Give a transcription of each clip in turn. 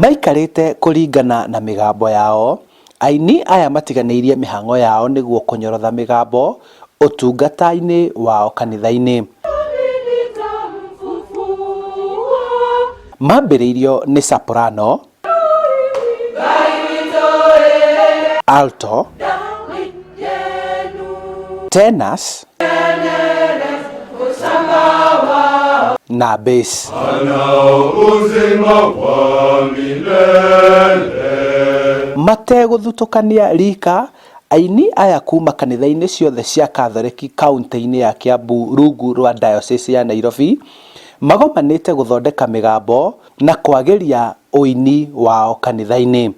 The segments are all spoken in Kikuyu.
Maikarĩte kũringana na mĩgambo yao, aini aya matiganĩirie mĩhang'o yao nĩguo kũnyorotha mĩgambo ũtungata-inĩ wao kanitha-inĩ. Mambĩrĩirio nĩ soprano, alto, tenors na bass. Mategũthutũkania rika, aini aya kuma kanitha-inĩ ciothe cia Katholeki kaunti-inĩ ya Kiambu rungu rwa Diocese ya Nairobi magomanĩte gũthondeka mĩgambo na kwagĩria ũini wao kanitha-inĩ.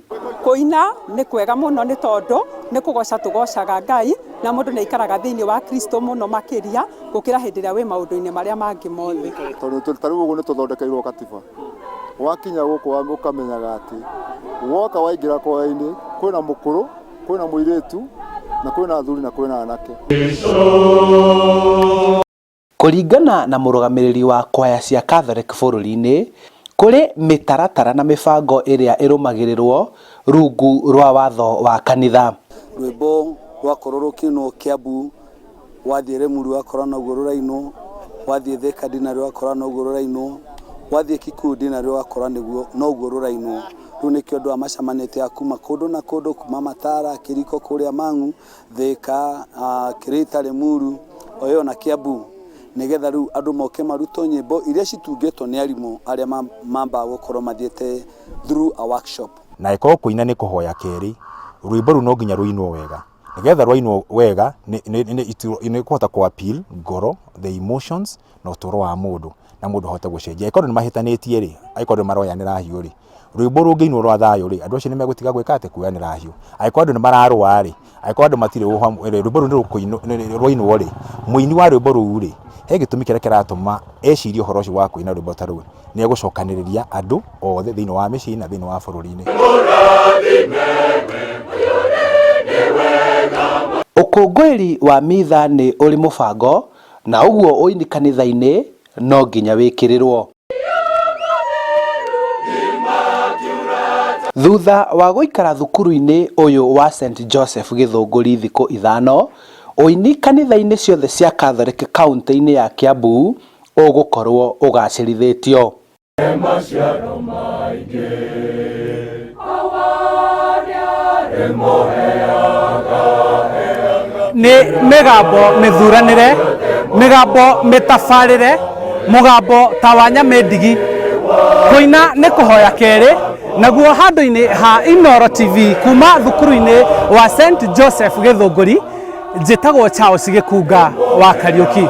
Kũina nĩ kwega mũno nĩ tondũ nĩ kũgoca tũgocaga Ngai na mũndũ nĩ aikaraga thĩinĩ wa Kristo mũno makĩria gũkĩra hĩndĩ ĩrĩa wĩ maũndũ-inĩ marĩa mangĩ mothe. Tondũ ta rĩu ũguo nĩ tũthondekeirwo katiba, wakinya gũkũ ũkamenyaga atĩ woka waingĩra kwaya-inĩ kwĩna mũkũrũ, kwĩna mũirĩtu na kwĩna athuri na kwĩna anake. Kũringana na mũrũgamĩrĩri wa kwaya cia Catholic bũrũri-inĩ, kũrĩ mĩtaratara na mĩbango ĩrĩa ĩrũmagĩrĩrwo rungu rwa watho wa kanitha. Rwĩmbo rwakorwo rũkĩinwo Kiambu, wathiĩ Limuru wakora noguo rũrainwo, wathiĩ Thika ndinarĩ wakora noguo rũrainwo, wathiĩ Kikuyu ndinarĩ wakora nĩguo noguo rũrainwo. Rĩu nĩkĩo andũ aya macemanĩtie a kuma kũndũ na kũndũ, kuma Matara, Kĩriko kũrĩa Mang'u, Thika, Kirita, Limuru, o na Kiambu, nĩgetha rĩu andũ moke marutwo nyĩmbo iria citungĩtwo nĩ arimũ arĩa mambaga gũkorwo mathiĩte through a workshop. Na ĩkorwo kũina nĩ kũhoya kerĩ, rwĩmbo rũu no nginya rũinwo wega, nĩgetha rwainwo wega nĩ kũhota kũ appeal ngoro, the emotions na ũtũro wa mũndũ, na mũndũ ahote gũcenjia. Angĩkorwo andũ nĩ mahĩtanĩtie rĩ, angĩkorwo andũ maroyanĩra hiũ rĩ, rwĩmbo rũngĩinwo rwa thayũ rĩ, andũ acio nĩ megũtiga gwĩka atĩ, kuoyanĩra hiũ. Angĩkorwo andũ nĩ mararũa rĩ, angĩkorwo andũ matirĩ rwĩmbo rũu nĩ rwainwo rĩ, mũini wa rwĩmbo rũu rĩ, he gĩtũmi kĩrĩa kĩratũma ecirie ũhoro ũcio wa kũina rwĩmbo ta rũu, nĩ egũcokanĩrĩria andũ othe thĩinĩ wa mĩciĩ na thĩinĩ wa bũrũri-inĩ. Ũkũngũĩri wa mitha nĩ ũrĩ mũbango na ũguo ũini kanitha-inĩ no nginya wĩkĩrĩrwo. Thutha wa gũikara thukuru-inĩ ũyũ wa St Joseph Gĩthũngũri thikũ 5, ũini kanitha-inĩ ciothe cia Catholic kaunti-inĩ ya Kiambu ũgũkorwo ũgacĩrithĩtio. Nĩ mĩgambo mĩthuranĩre, mĩgambo mĩtabarĩre, mũgambo ta wa nyamĩndigi. Kũina nĩ kũhoya kerĩ, naguo handũ-inĩ ha Inooro TV kuma thukuru-inĩ wa St Joseph Gĩthũngũri, njĩtagwo Charles Gĩkunga wa Kariũki.